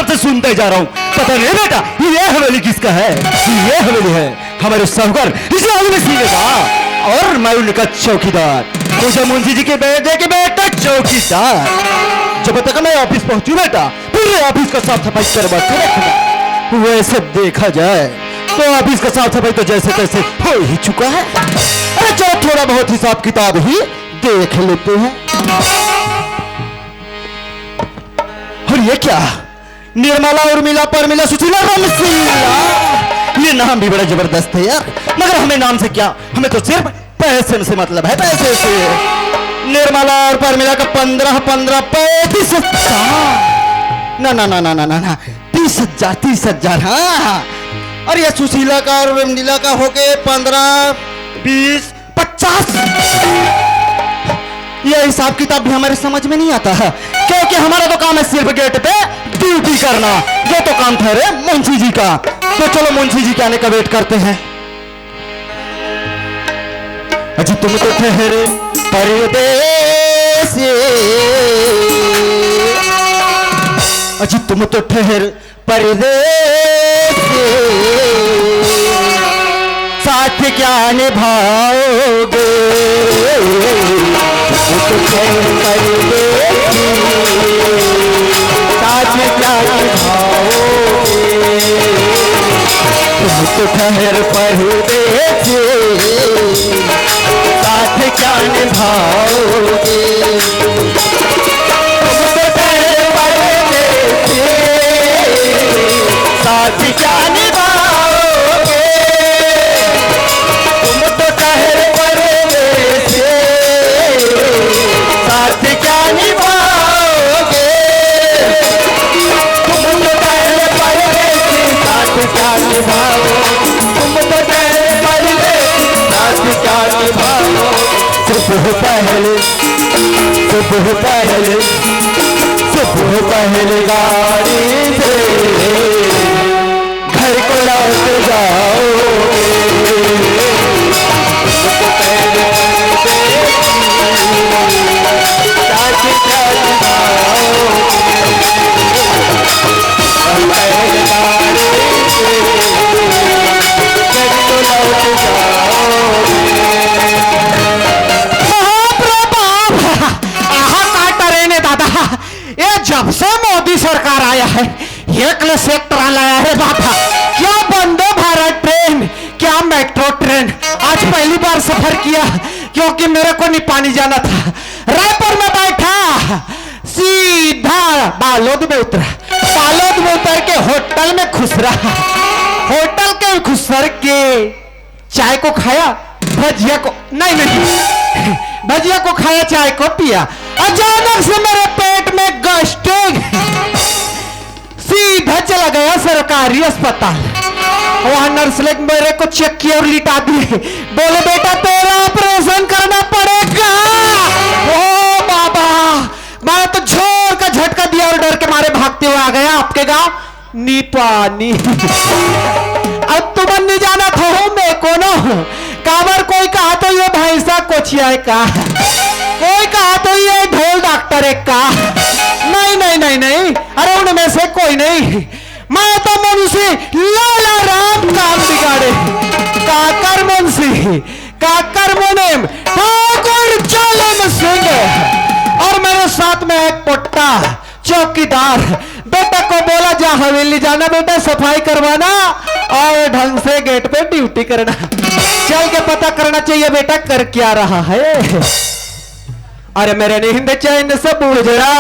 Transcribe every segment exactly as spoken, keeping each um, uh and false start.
से सुनते जा रहा हूँ। पता नहीं बेटा, ये हवेली किसका है? ये हवेली है हमारे साहूकार इस आदमी सिंह का, और मैं उनका चौकीदार। पूजा मुंशी जी के बेटे के बेटा चौकीदार। जब तक मैं ऑफिस पहुंचू बेटा, पूरे ऑफिस का साफ सफाई करवा के रखना। वैसे देखा जाए तो ऑफिस का साफ सफाई तो जैसे तैसे हो ही चुका है। अरे चलो, थोड़ा बहुत हिसाब किताब ही देख लेते हैं। और ये क्या? निर्मला, उर्मिला, परमिला, सुशीला, रमशीला। ये नाम भी बड़ा जबरदस्त है यार। मगर हमें नाम से क्या, हमें तो सिर्फ पैसे से मतलब है, पैसे से। निर्मला और परमिला का पन्द्रह पन्द्रह, पैंतीस हजार। ना ना ना ना ना ना ना, तीस हजार, तीस हजार। हाँ, हाँ। और ये सुशीला का और रमशीला का होके पन्द्रह, बीस, पचास। ये हिसाब किताब भी हमारे समझ में नहीं आता है, क्योंकि हमारा तो काम है सिर्फ गेट पे ड्यूटी करना। ये तो काम था रे मुंशी जी का। तो चलो, मुंशी जी के आने का वेट करते हैं। अजी तुम तो ठहरे परदेसी, अजी तुम तो ठहर परदेसी, साथ क्या निभाओगे? तुम तो ठहर परदेसी, साथ क्या निभाओगे? तुम तो ठहर परदेसी, साथ क्या निभाओगे? तुम तो ठहर परदेसी, साथ क्या निभाओगे? तुम तो ठहर परदेसी, साथ क्या निभाओगे? तुम तो ठहर परदेसी, साथ क्या निभाओ? तुम तो ठहर परदेसी, साथ क्या निभाओ? सुबह पहले, सुबह पहले, सुबह पहले गाड़ी से घर को लौट जाओगे। बाप रे बाप, आहा का ट्रेन है दादा। ये जब से मोदी सरकार आया है, एक ले से एक ट्रेन लाया है बाबा। क्या वंदे भारत ट्रेन, क्या मेट्रो ट्रेन। आज पहली बार सफर किया, क्योंकि मेरे को निपानी जाना था। रायपुर में बैठा, सीधा बालोद में उतरा। बालोद में उतर के होटल में घुसरा। होटल के घुसर के चाय को खाया, भजिया को, नहीं, नहीं, भजिया को खाया, चाय को पिया। अचानक से मेरे पेट में गैस्ट्रिक, सीधा चला गया सरकारी अस्पताल। वहां नर्स ने मेरे को चेक किया और लिटा दिए। बोले, "बेटा, तेरा ऑपरेशन करना पड़ेगा।" ओ बाबा, मैं तो जोर का झटका दिया और डर के मारे भागते हुए आ गया आपके गांव निपानी। अब तुमन नहीं जाना था, हूँ मैं कोनो। काबर कोई कहा तो ये भैंसा कोचिया है का, कोई कहा तो ये ढोल डॉक्टर है का। नहीं, नहीं, नहीं, नहीं, अरे उनमें से कोई नहीं। मैं तो मुंशी लाला राम काम बिगाड़े, काकर मुंशी, काकर मुनीम, ठाकुर जालिम सिंह और मेरे साथ में एक पोट्टा चौकीदार। बेटा को बोला, "जा हवेली जाना बेटा, सफाई करवाना और ढंग से गेट पे ड्यूटी करना।" चल के पता करना चाहिए बेटा, कर क्या रहा है। अरे मेरे नींद चैन सब उजड़ा,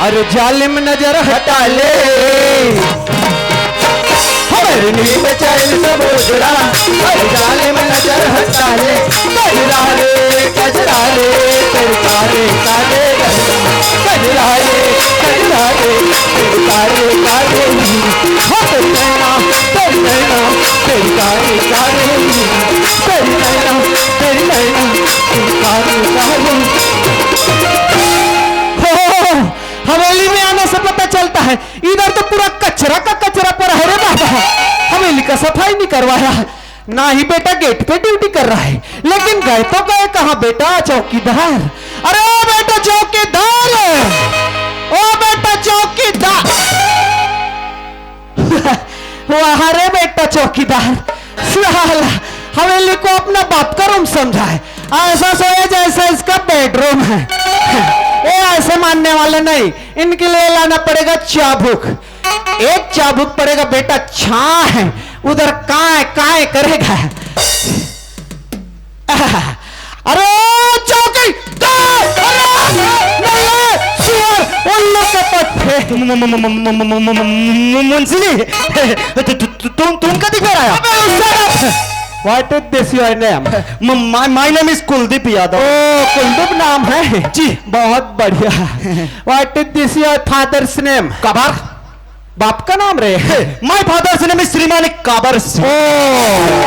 अरे जालिम नजर हटा ले। हमारी नींद चैन सब उजड़ा, अरे जालिम नजर हटा ले। कजरा रे, कजरा रे, तेरे काले काले नैना। कजरा रे, कजरा रे, तेरे काले काले नैना। हो तेरे नैना, तेरे नैना, तेरे काले काले नैना। तेरे नैना, तेरे नैना, तेरे काले काले। हो, हवेली में आने से पता चलता है, इधर तो पूरा कचरा का कचरा पड़ा है रे बाबा। हवेली का सफाई नहीं करवाया, ना ही बेटा गेट पे ड्यूटी कर रहा है, लेकिन गए तो गए कहाँ बेटा चौकीदार। अरे ओ बेटा चौकीदार, ओ बेटा को अपना बाप का रूम समझा है। ऐसा सोए जैसा इसका बेडरूम है। ये ऐसे मानने वाले नहीं, इनके लिए लाना पड़ेगा चाबुक। एक चाबुक पड़ेगा बेटा, छा है उधर, काय काय करेगा। अरे चौकीदार, अरे नल्ले, सुअर, उल्लू के पट्टे। मु- मु- मु- मु- मु- मु- मु- मु- मु- मुंशी जी, तु- तु- तु- तुम तुम कदी घर आया? अबे shut up! What is this your name? My my name is Kuldeep Yadav. ओ, कुलदीप नाम है? जी। बहुत बढ़िया। What is this your father's name? कबर। बाप का नाम रे? My father's name is श्रीमान काबर सिंह। ओ,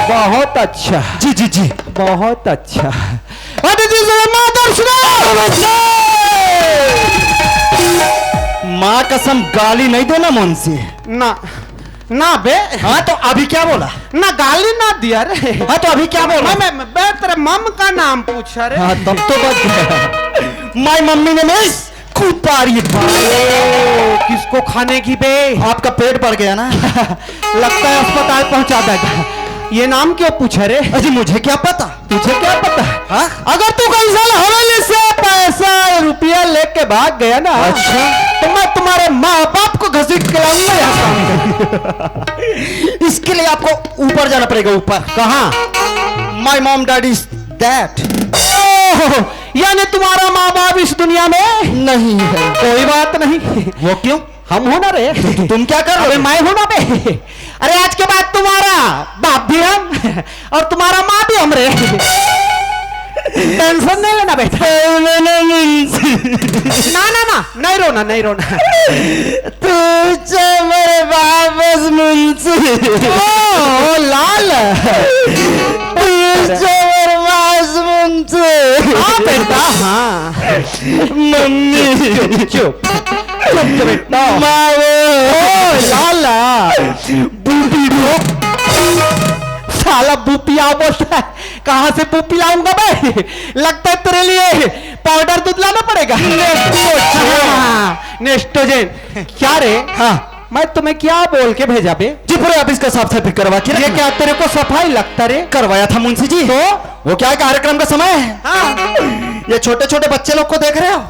बहुत अच्छा। जी जी जी। बहुत अच्छा। What is this your mother's name? माँ कसम, गाली नहीं देना मुंशी। ना, ना बे। हाँ, तो अभी क्या बोला? ना, गाली ना दिया रे। हाँ, तो अभी क्या बोला? मैं, मैं, मैं तेरे मम का नाम पूछा रे। हाँ, तब तो बच गया। My मम्मी ने मिस कुपारी बात। ओ, किसको खाने की बे? आपका पेट बढ़ गया ना। लगता है अस्पताल पहुंचा देगा। ये नाम क्यों पूछा रे? अजी, मुझे क्या पता? तुझे क्या पता? हाँ? अगर तू कल साल हवेली से पैसा, रुपया लेके भाग गया ना, अच्छा। तो मैं तुम्हारे माँ बाप को घसीट के लाऊंगा यहाँ सामने। इसके लिए आपको ऊपर जाना पड़ेगा, ऊपर। कहाँ? My mom dad is dead। ओह, यानी तुम्हारा माँ बाप इस दुनिया में नहीं है। कोई बात नहीं। वो क्यों? हम हो ना रे। तुम क्या कर रहे अबे हो? मैं हूं ना बे। अरे आज के बाद तुम्हारा बाप भी हम और तुम्हारा माँ भी हम रे। टेंशन नहीं लेना बेटा। ना ना ना, नहीं रोना, नहीं रोना। तुझे मेरे वापस मुंशी। ओ, ओ लाल। तुझे मेरे वापस मुंशी। हाँ बेटा, हाँ। मम्मी। चुप, चुप। चुप, चुप बेटा। माँ वो। ओ, लाला। बूपी दो। साला बूपी आओ बोलता है। कहाँ से बूपी लाऊंगा मैं? लगता है तेरे लिए पाउडर दूध लाना पड़ेगा। नेस्टोजेन। हाँ, नेस्टोजेन। क्या रे? हाँ। मैं तुम्हें क्या बोल के भेजा बे? जी, पूरे ऑफिस का साफ सफाई करवा के ये रखना। क्या तेरे को सफाई लगता रे? करवाया था मुंशी जी। तो? वो क्या है, कार्यक्रम का समय है? हाँ। ये छोटे छोटे बच्चे लोग को देख रहे हो?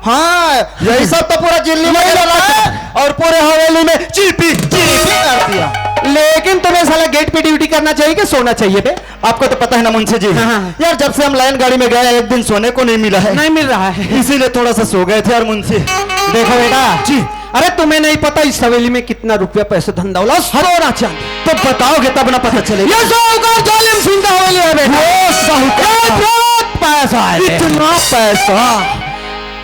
हाँ, यही सब तो पूरा जिले में यही फैला लगता है। है। और पूरे हवेली में चीपी चीपी कर दिया। लेकिन तुम्हें साला गेट पे ड्यूटी करना चाहिए कि सोना चाहिए बे? आपको तो पता है ना मुंशी जी, हाँ, हाँ। यार, जब से हम लाइन गाड़ी में गए हैं, एक दिन सोने को नहीं मिला है। नहीं मिल रहा है। इसीलिए थोड़ा सा सो गए थे यार मुंशी। देखो बेटा। जी। अरे, तुम्हें नहीं पता इस हवेली में कितना रुपया, पैसे, धन दौलत, सोना चांदी। तो बताओगे तब ना पता चलेगा। ये साहूकार जालिम सिंह का हवेली है बेटा। वो साहूकार। ये बहुत पैसा है। इतना पैसा।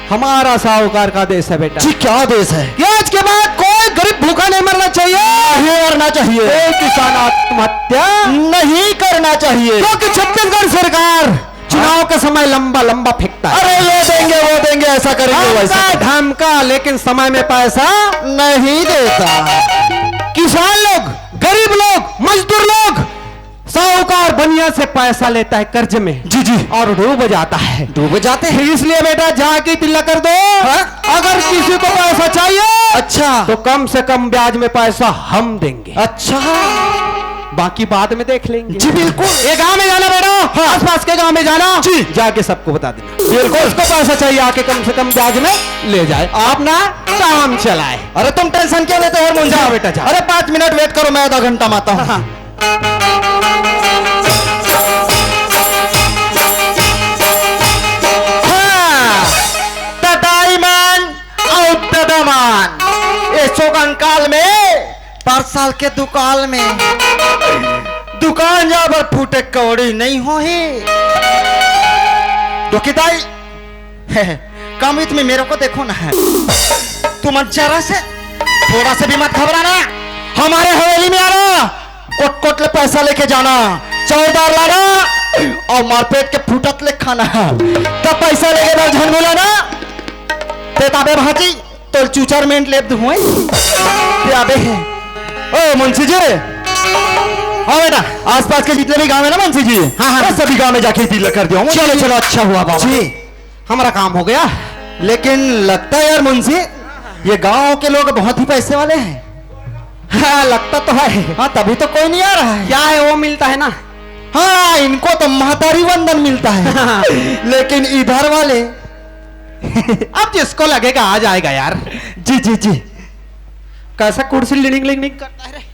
हमारा साहूकार का देश है बेटा। जी, क्या देश है? कि आज के बाद कोई गरीब भूखा नहीं मरना चाहिए। नहीं मरना चाहिए। कोई किसान आत्महत्या नहीं करना चाहिए। क्योंकि छत्तीसगढ़ सरकार चुनाव के समय लंबा लंबा फेंकता है। अरे, ये देंगे, वो देंगे, ऐसा करेंगे, वैसा धमका करेंगे। धमका, लेकिन समय में पैसा नहीं देता। किसान लोग, गरीब लोग, मजदूर लोग, साहूकार बनिया से पैसा लेता है कर्ज में। जी, जी। और डूब जाता है। डूब जाते हैं। इसलिए बेटा, जाके तिल्ला कर दो। हाँ? अगर किसी को पैसा चाहिए, अच्छा। तो कम से कम ब्याज में पैसा हम देंगे। अच्छा। बाकी बाद में देख लेंगे। जी, बिल्कुल। ये गांव में जाना बेटा, हाँ। आसपास के गांव में जाना, जी। जाके सबको बता देना। बिल्कुल। उसको पैसा चाहिए, आके कम से कम ब्याज में ले जाए, अपना काम चलाए। अरे, तुम टेंशन क्यों लेते हो, मुंशी? जा बेटा, जा। अरे, पाँच मिनट वेट करो, मैं आधा घंटा में आता हूँ। हाँ। हाँ, तदाईमान अउ ददामान, ए सोगन काल में, पर साल के दुकाल में, दुकान जाबर फूटे कौड़ी नहीं होही। दुखी दाई, कम इत में मेरे को देखो ना, तुमन जरा से, थोड़ा से भी मत घबराना। हमारे हवेली में आना, कोट कोट ले पैसा लेके जाना, चौदार लाना और मारपेट के फूटत ले खाना। तब पैसा लेके दर झन मिला ना, ते ताबे भाजी, तोर चूचर मेंट लेब दुहुई। ते अबे है। ओ मुंशी जी, हाँ बेटा, आसपास के जितने भी गांव है ना मुंशी जी, हाँ, हाँ। वो सभी गांव में जाके तिल्ला कर दिया हूँ। चलो, चलो, अच्छा हुआ बाबा। जी। हमारा काम हो गया। लेकिन लगता है यार मुंशी, ये गांव के लोग बहुत ही पैसे वाले हैं। हाँ, लगता तो है। हाँ, तभी तो कोई नहीं आ रहा है। क्या है, वो मिलता है ना। हाँ, इनको तो महतारी वंदन मिलता है। लेकिन इधर वाले अब जिसको लगेगा, आ जाएगा यार। जी, जी, जी। कैसा कुर्सी लिनिंग लिनिंग करता है रे?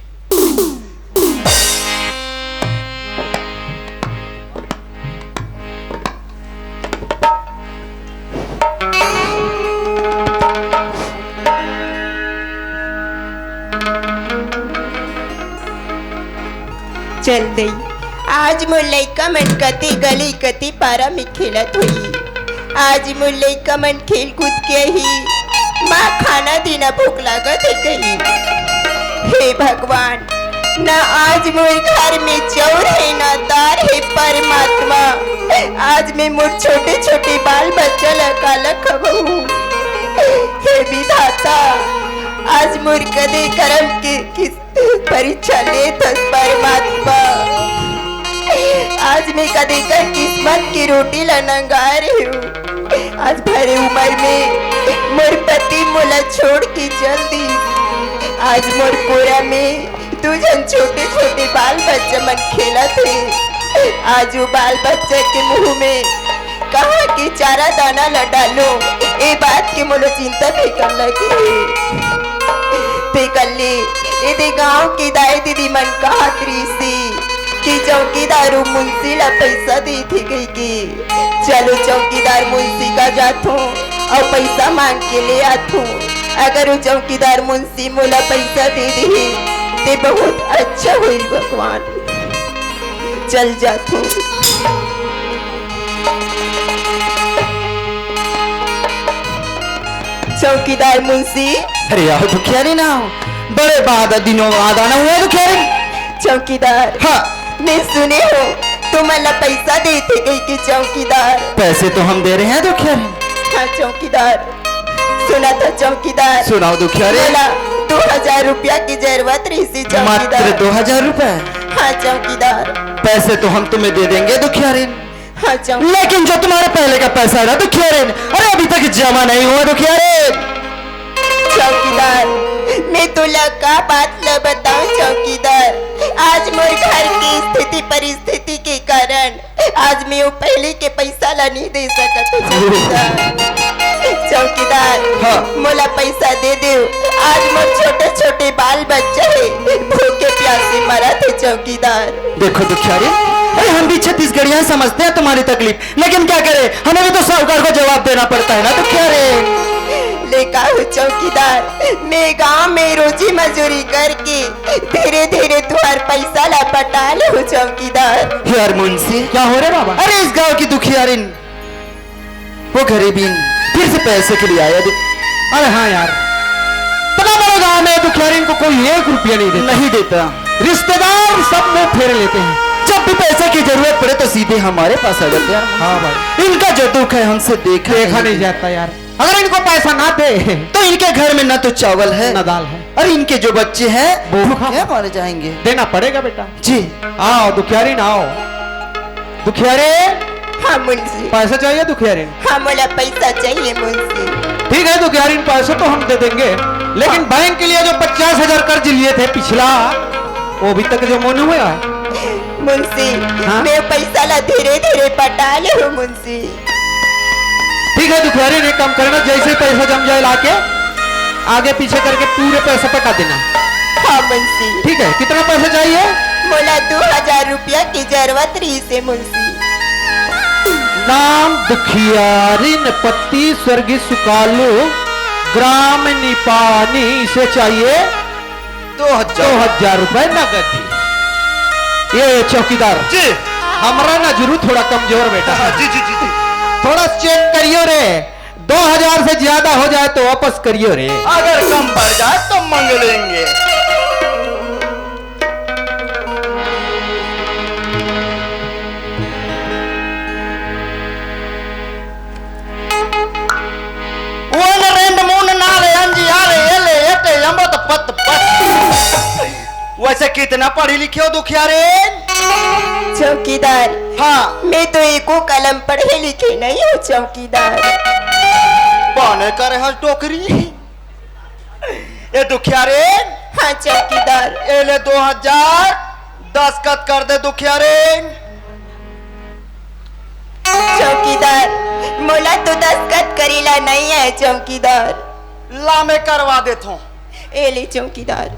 चल दई, आज मोर लइका मन कति गली कति पारा में खेलत होई। आज मोर लइका मन खेल कूद के ही माँ खाना देना भूख लागत है कही। हे भगवान, ना आज मोर घर में चाउर है, ना दार है, परमात्मा। आज मैं मोर छोटे छोटे बाल बच्चा ला काला खवाहूँ। हे विधाता, आज मोर कदे करम के किस परीक्षा लेत हस परमात्मा। आज मैं कदे कर किस्मत की रोटी ला नंगा रही हूँ। आज भरे उम्र में मोर पति मोला छोड़ के चल दी। आज मोर कोरा में दू झन छोटे छोटे बाल बच्चा मन खेलत हे। आज वो बाल बच्चा के मुंह में कहाँ के चारा दाना ल डालो, ए बात के मोला चिंता भी कर लगे। ते कर ले, एदे गांव के दाई दीदी मन कहत रहिसे कि चौकीदार अउ मुंशी ला पैसा देथे कहिके। चलो चौकीदार मुंशी का जाथों अउ पैसा मांग के ले आथों। अगर वो चौकीदार मुंशी मोला पैसा दे देही, ते बहुत अच्छा होई भगवान। चल जाथों। चौकीदार मुंशी। अरे आओ दुखियारी ना आओ। बड़े बाद दिनों बाद आना हुआ है दुखियारी। चौकीदार। हाँ। मैं सुने हूँ, तुम ला पैसा देथे कहिके चौकीदार। पैसे तो हम दे रहे हैं दुखियारी। हाँ चौकीदार। सुना था चौकीदार। सुनाओ दुखियारी। बोला, दो हजार रुपया की जरूरत रहिसे चौकीदार। मात्र दो हजार रुपए? हाँ चौकीदार। पैसे तो हम तुम्हें दे देंगे दुखियारी। हाँ चौकीदार। लेकिन जो तुम्हारे पहले का पैसा है ना दुखियारी, अरे अभी तक जमा नहीं हुआ दुखियारी। चौकीदार, मैं तोला का बात ला बताऊं चौकीदार, आज मोर घर की स्थिति परिस्थिति के कारण आज मैं वो पहले के पैसा ला नहीं दे सकत हूँ चौकीदार। चौकीदार, हाँ। मोला पैसा दे दो, आज मोर छोटे छोटे बाल बच्चा है, भूखे प्यासे मरत है चौकीदार। देखो दुखियारी, अरे हम भी छत्तीसगढ़िया समझते हैं तुम्हारी तकलीफ, लेकिन क्या करें, हमें भी तो साहूकार को जवाब देना पड़ता है ना दुखियारी। ले का हो चौकीदार, मैं गांव में रोजी मजूरी करके धीरे धीरे तुहार पैसा ला पटा ले हो चौकीदार। यार मुंशी। क्या हो रे बाबा? अरे इस गांव की दुखियारिन, वो गरीबीन फिर से पैसे के लिए आया दे। अरे हाँ यार, पता पड़ा गांव में दुखियारिन को कोई एक रुपया नहीं देता। नहीं देता। रिश्तेदार सब मुंह फेर लेते हैं। जब भी पैसे की जरूरत पड़े तो सीधे हमारे पास आ जाते हैं। हाँ भाई। इनका जो दुख है हमसे देखा देखा नहीं नहीं जाता यार। अगर इनको पैसा ना दे तो इनके घर में ना तो चावल है, ना दाल है। और इनके जो बच्चे हैं वो भूखा भूखे मारे जाएंगे। देना पड़ेगा बेटा। जी। आओ दुखियारी ना आओ। दुखियारी। हाँ मुंशी। पैसा चाहिए दुखियारी? हाँ मोला पैसा चाहिए मुंशी। ठीक है दुखियारी, पैसे तो हम दे देंगे, लेकिन हाँ। बैंक के लिए जो पचास हजार कर्ज लिए थे पिछला, वो अभी तक जमा नहीं हुआ है। मुंशी, हाँ? मैं पैसा ला धीरे धीरे पटा ले हूँ मुंशी। ठीक है दुखियारी, एक काम करना, जैसे ही पैसा जम जाए लाके आगे पीछे करके पूरे पैसे पटा देना। हाँ मुंशी। ठीक है, कितना पैसा चाहिए? मोला दो हजार रुपया की जरूरत रहिसे मुंशी। नाम दुखियारिन, पति स्वर्गीय सुकालू, ग्राम निपानी, इसे चाहिए दो हजार। दो हजार रुपए नगद ही। ये चौकीदार जी। हमरा नजरू थोड़ा कमजोर बेटा। हाँ, जी, जी, जी, जी। थोड़ा चेक करियो रे, दो हजार से ज्यादा हो जाए तो वापस करियो रे। अगर कम पड़ जाए तो मंग लेंगे। ओन रेंद मून नाल अंजी आले एले एटे यमत पत पत। वैसे कितना पढ़ी लिखे हो दुखियारे? चौकीदार। हाँ। मैं तो एको कलम पढ़े लिखे नहीं हूँ चौकीदार। बने करे हस डोकरी। ए दुखियारे। हाँ चौकीदार। ए ले दो हजार, दस्तखत कर दे दुखियारिन। चौकीदार, मोला तो दस्तखत करे ला नहीं है चौकीदार। ला मैं करवा देथों। ए ले चौकीदार।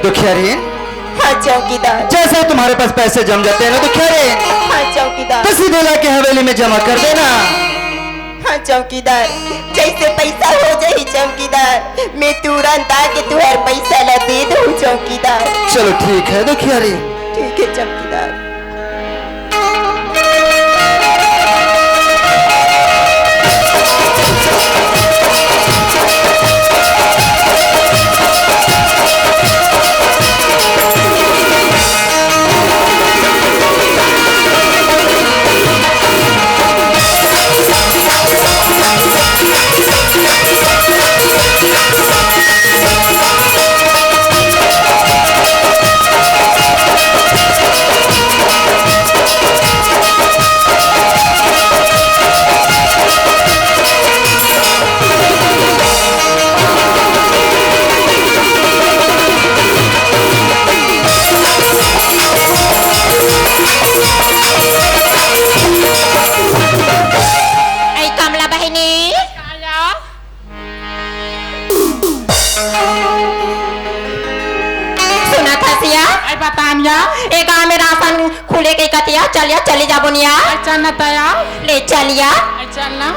दुखियारिन, हाँ चौकीदार। जैसे ही तुम्हारे पास पैसे जम जाते हैं ना दुखियारिन, हाँ चौकीदार। तो सीधे लाके हवेली में जमा कर देना। हाँ चौकीदार, जैसे पैसा हो जाही चौकीदार, मैं तुरंत आके तुहार पैसा ला दे दूँ चौकीदार। चलो ठीक है दुखियारिन। ठीक है चौकीदार। ऐ कमला बहिनी। सुनत हस या? ऐ बतान या। ए गाँव में राशन खुले के कतिया, चल या, चली जाबो निया। ऐ चल न तया। ले चल या। ऐ चल न।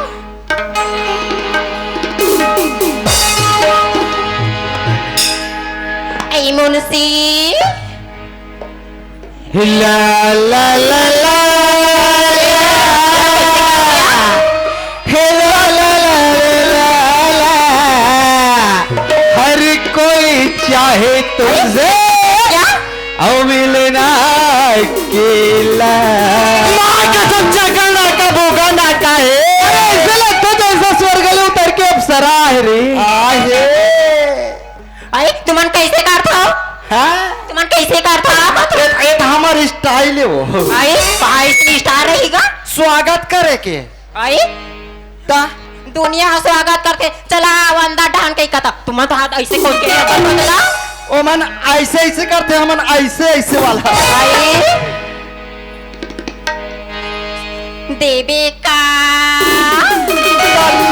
ऐ मुंशी। ला, ला, ला, ला, ला। हे ला, ला, ला, ला, ला। हर कोई चाहे तुमसे क्या? और मिलना अकेला। माँ कसम, चकना का भूखा ना काहे। अरे, ऐसे लगता जैसा स्वर्ग ले उतर के अप्सरा है रे। आहे। अरे, तुमन कैसे करथव? हाँ? तुमन कैसे करथव? ए, ए, त हमर style हे वो। अरे, भाई, style रहेगा? स्वागत करे के। अरे? ता? दुनिया ह स्वागत करथे। चला, वंदा डहान कही कथा। तुमन तो हाथ ऐसे खोल के बदला। ओमन ऐसे, ऐसे करथे, हमन ऐसे, ऐसे वाला। अरे? देबे का?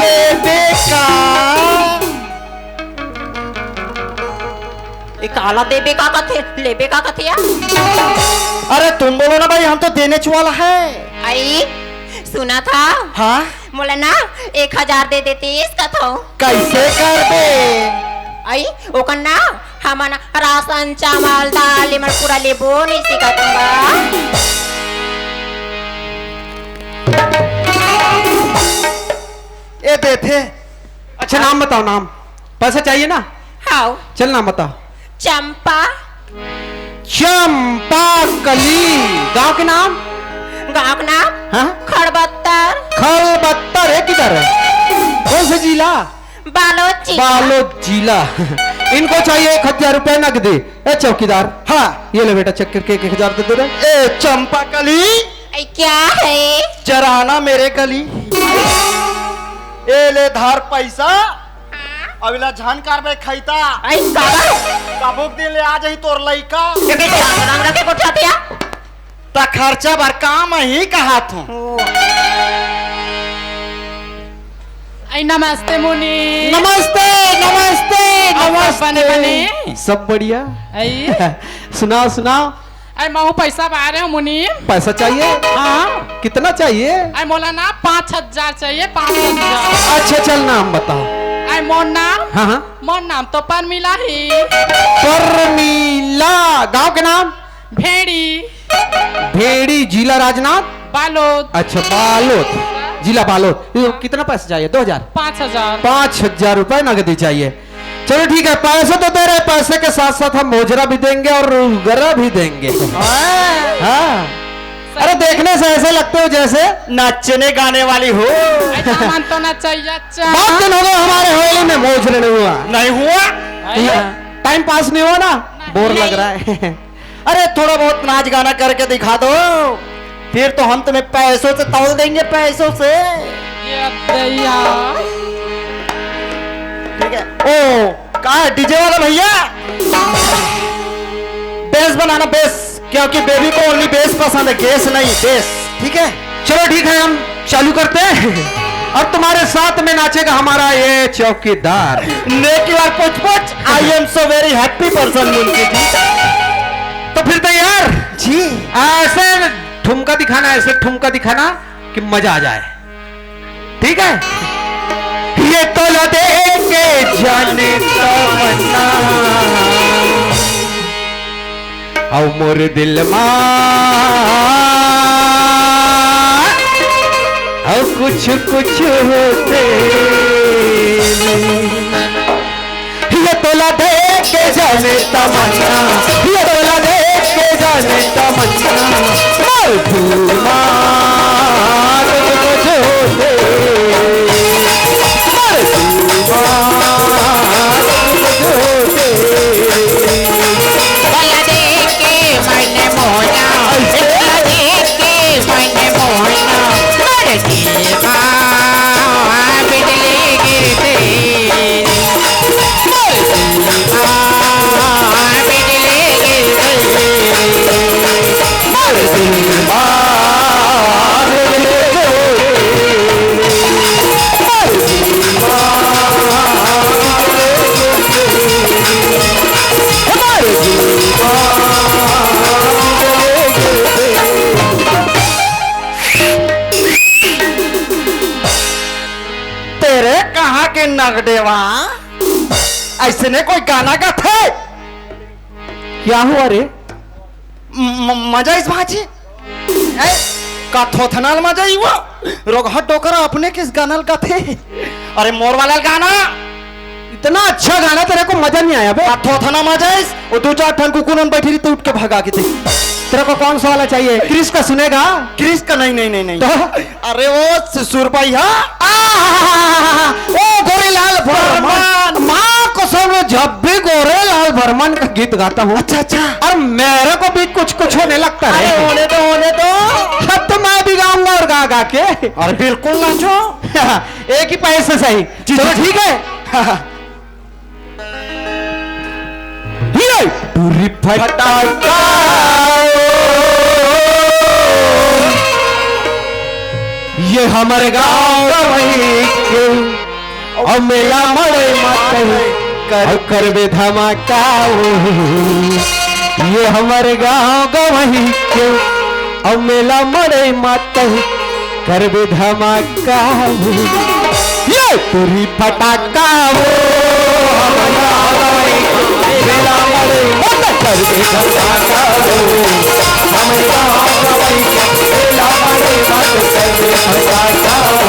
लेबे का? ए, काला देबे का कथे, लेबे का कथे या? अरे तुम बोलो ना भाई, हम तो देने च वाला है। आई, सुनत हव? हाँ? मोला ना एक हजार दे देतिस कथव। कैसे करबे? आई, ओकर ना हमन राशन, चावल, दाल, एमन पूरा लेबो नहीं सकत हन गा। ए देथे। अच्छा, नाम बताओ, नाम। पैसा चाहिए ना? हाँ। चल, नाम बताओ। चंपा। चंपा कली। गांव के नाम? गांव के नाम? हाँ? खड़बत्तर। खड़बत्तर, ये किधर है? कौन सा जिला? बालोद जिला। बालोद जिला। इनको चाहिए एक हजार रुपए नगदी। ए चौकीदार। हाँ। ये ले बेटा, cheque करके एक हजार दे दे रे। ए चंपा कली। ए, क्या है? जरा आना मेरे गली। ए ले धार पैसा। हाँ? अब इला झन कारबे खैता। आई काबर? कभू के दिन ले आ जाही तोर लइका। ये भी ध्यान रंग रखे कोठा पिया। त खर्चा बर काम ही कहात हूँ। ओ। आई नमस्ते मुनि। नमस्ते, नमस्ते, आप सब नमस्ते। बने, बने? सब बढ़िया। आई। सुनाओ, सुनाओ। अरे महू पैसा बारे हो मुनीम। पैसा चाहिए? हाँ। कितना चाहिए? अरे मोला ना पाँच हजार चाहिए, पाँच हजार। अच्छा चल नाम बताओ। अरे मोर नाम? हाँ, हाँ। मोर नाम तो परमिला ही। परमिला। गांव के नाम? भेड़ी। भेड़ी, जिला राजनांद? बालोद। अच्छा बालोद, जिला बालोद। ये कितना पैसा चाहिए? दो हजार? पाँच हजार। पाँच हजार रुपए नगदी चाहिए। चलो ठीक है, पैसे तो दे रहे, पैसे के साथ साथ हम मोजरा भी देंगे और गरा भी देंगे। हाँ। हाँ। अरे देखने से ऐसे लगते हो जैसे नचने गाने वाली हो। ऐसा मन तो ना चाहिए, अच्छा। बहुत दिन हो गए हमारे हवेली में मोजरा नहीं हुआ। नहीं हुआ? नहीं। Time pass नहीं हुआ ना? नहीं। Bore लग रहा है। अरे थोड़ा बहुत नाच गाना करके दिखा दो, फिर तो हम तुम्हें पैसों से तौल देंगे, पैसों से। ठीक है। ओ, कहा है डीजे वाला भैया? बेस बनाना, बेस, क्योंकि बेबी को ओनली बेस पसंद है, गैस नहीं, बेस। ठीक है, चलो ठीक है, हम चालू करते हैं। और तुम्हारे साथ में नाचेगा हमारा ये चौकीदार। नेकी वार पुछ पुछ, I am so very happy person, Munshi ji. तो फिर तैयार? जी। ऐसे ठुमका दिखाना, ऐसे ठुमका दिखाना कि मजा आ जाए। ठीक है। ये तोला दे के जाने तमन्ना, अउ मोर दिल मा अउ कुछ कुछ होते। ये तोला देख के जाने तमन्ना, ये तोला देख के जाने तमन्ना, मोर दिल मा तुझको जो दे, मोर दिल मा तुझको जो दे। तोला देख के मन मोहना, तोला देख के मन मोहना, मोर दिल मा बिजली गिरते। तेरे कहाँ के नगडेवा? ऐसे ने कोई गाना गाथे? क्या हुआ रे? म-, मजा इस बाजी? ए, का थोथनाल मजा ही हुआ? रोगहा डोकरा अपने किस गाना गाथे? अरे मोर वाला गाना। इतना अच्छा गाना, तेरे को मजा नहीं आया बे? का थोथना मजा इस? वो दो चार ठन कुकुरन बैठी रही तो उठ के भगा के दे। तेरे को कौन सा वाला चाहिए? क्रिस का सुनेगा? क्रिस का नहीं, नहीं, नहीं, नहीं। तो? अरे वो ससुर भाई हा? आ, ओ गोरेलाल भरमन। भरमन। माँ कसम, मैं जब भी गोरेलाल भरमन का गीत गाता हूँ, अच्छा, अच्छा। और मेरे को भी कुछ कुछ होने लगता है। अरे होने दो, होने दो। अब तो मैं भी गाऊंगा और गा गा के। अरे बिल्कुल नाचो। एक ही पैर से सही। जी, चलो जी, जी। ठीक है। ये टूरी फटाका, ये हमर गाँव गवई के, अउ मेला मड़ई मातई कर, करबे धमाका ओ। ये हमर गाँव गवई के, अउ मेला मड़ई मातई करबे धमाका ओ। ये टूरी फटाका ओ, हमर गाँव गवई के, मेला मड़ई मातई करबे धमाका ओ। हमर गाँव गवई के, मेला मड़ई मातई करबे धमाका ओ।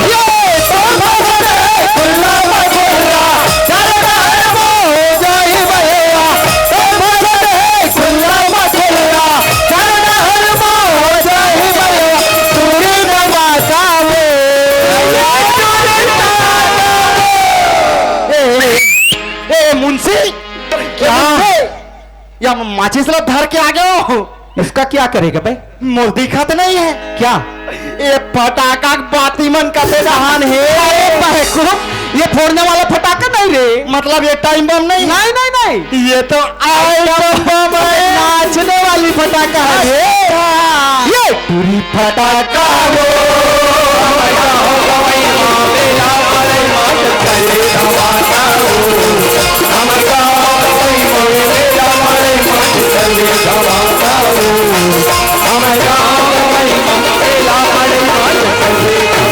ये तो भगत है, खुल्ला मखुल्ला, सरदार हो जाई भैया। तो भगत है, खुल्ला मखुल्ला, सरदार हो जाई भैया। टूरी धमाका ओ। ए, ए, ए, मुंशी, क्या? मुंशी, या माचिस ला धर के आ गयो। इसका क्या करेगा बे? मोर दिखत नहीं है। क्या? ये फटाका के बाती मन कते डहान हे। अरे बहकू, ये फोड़ने वाला फटाका नहीं रे। मतलब ये टाइम बम नहीं? नहीं, नहीं, नहीं। ये तो आइटम बम है। नाचने वाली फटाका है ये। अच्छा। ये टूरी फटाका ओ, हमर गाँव गवई मा मेला मड़ई मातई करबे धमाका ओ। हमर गाँव गवई मा मेला मड़ई मातई करबे धमाका ओ। हमर गाँव गवई मा मेला मड़ई मातई करबे धमाका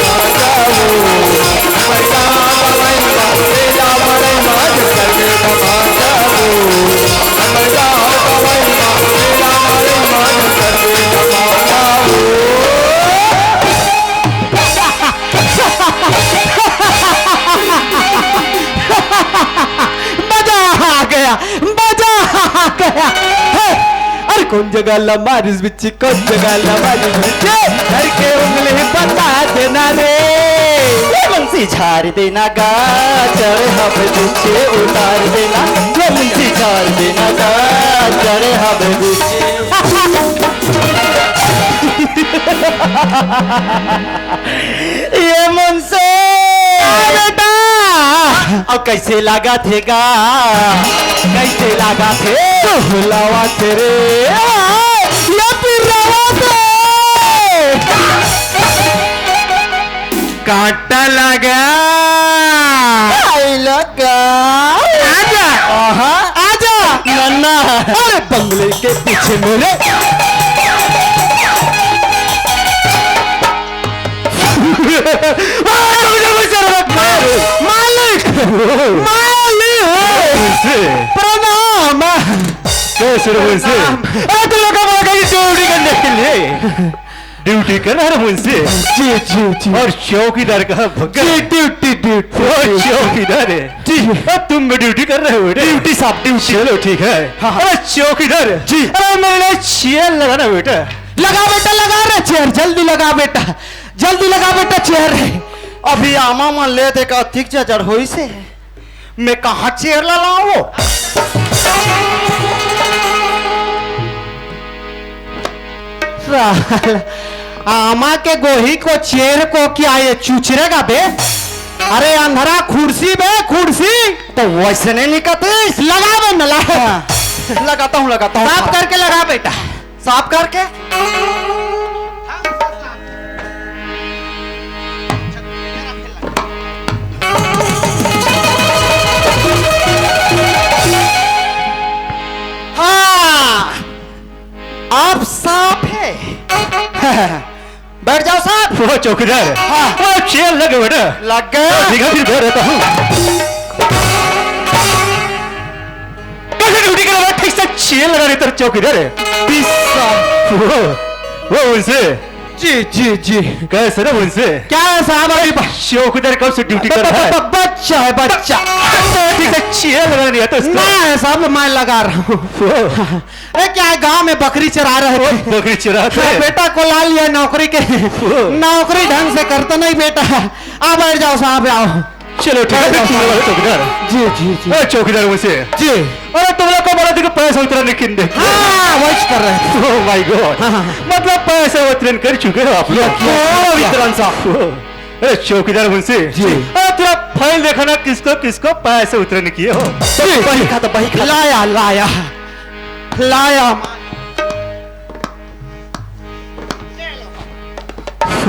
ओ। हमर गाँव गवई मा मेला मड़ई मातई करबे धमाका ओ। हमर गाँव गवई मा मेला मड़ई मातई करबे धमाका ओ। मजा आ गया, मजा आ गया। हे, अरे कौन जगह ला मारिस बिच्ची, कौन जगह ला मारिस बिच्ची? घर के उंगली बता देना रे। ये मुंशी झाड़ देना गा, चढ़े हब नीचे उतार देना। ये मुंशी झाड़ देना गा, चढ़े हब नीचे। ये मुंशी। हाँ बेटा। अउ कइसे लागथे गा? कइसे लागथे? तोहला वाथे रे। ये पिरावथे। कांटा लगा। आइला का? आजा। आहा। आजा। नन्ना। अरे बंगले के पीछे मेरे। मालिक, मालिक, प्रणाम। कैसे रहे मुंशी? अरे तुम लोग का बोला कि चोरी करने के लिए। ड्यूटी कर रहा है मुंशी। जी, जी, जी। और चौकीदार का भक्का। जी, ड्यूटी, ड्यूटी, वो ड्यूटी। चौकीदार है। जी। और तुम भी ड्यूटी कर रहे हो बेटा? ड्यूटी साहब, ड्यूटी। चलो ठीक है। हाँ, हाँ। अरे चौकीदार। जी। अरे मेरे लिए चेयर लगाना बेटा। लगा बेटा, लगा रे चेयर, जल्दी लगा बेटा, जल्दी लगा बेटा चेयर। अभी आमा मन ले दे का अधिक जजड़ होई से। मैं कहाँ चेयर ला लाऊं वो? साल, आमा के गोही को चेयर को क्या ये चुचरेगा बे? अरे अंधरा कुर्सी बे, कुर्सी। तो वैसे नहीं निकलती। लगा बे नला। हाँ, लगाता हूँ, लगाता हूँ। साफ करके लगा बेटा। साफ करके। हाँ, अब साफ है। बैठ जाओ साहब। वो चौकीदार। हाँ। वो चेयर लगे बेटा। लग गया। ठीक है, फिर बैठ रहता हूँ। कैसे ड्यूटी कर रहा है? ठीक से चेयर लगा रहे तेरे चौकीदार है। पिस्सा। वो, वो उनसे। जी, जी, जी। कैसे ना उनसे? क्या है साहब, अभी ब- चौकीदार कब से ड्यूटी कर रहा है? ब- ब- बच्चा है, बच्चा। ठीक से चेयर लगा नहीं आता उसको। नहीं है साहब, मैं लगा रहा हूँ। वो। अरे क्या है, गांव में बकरी चरा रहे थे। बकरी चराते हाँ, हैं। बेटा को ला लिया नौकरी के। ओ। नौकरी ढंग से करता नहीं बेटा। आ बैठ जाओ साहब, आओ। चलो ठीक है, बैठ जाओ तुम लोग साहब। चौकीदार। जी, जी, जी। ए, चौकीदार वैसे। जी। अरे तुम लोग को बोला था कि पैसा उतरा नहीं किन दे। हाँ, वही कर रहे थे। Oh my God। हाँ, हाँ, हाँ। मतलब पैसा उतरन कर चुके हो आप लोग। क्या, क्या, क्या? वितरण साहब। ओ, अरे चौकीदार मुंशी। जी। अरे तेरा फाइल देखा ना, किसको किसको पैसे उतरन किए हो। जी, बही जी। खा तो बही खा। लाया, लाया। लाया।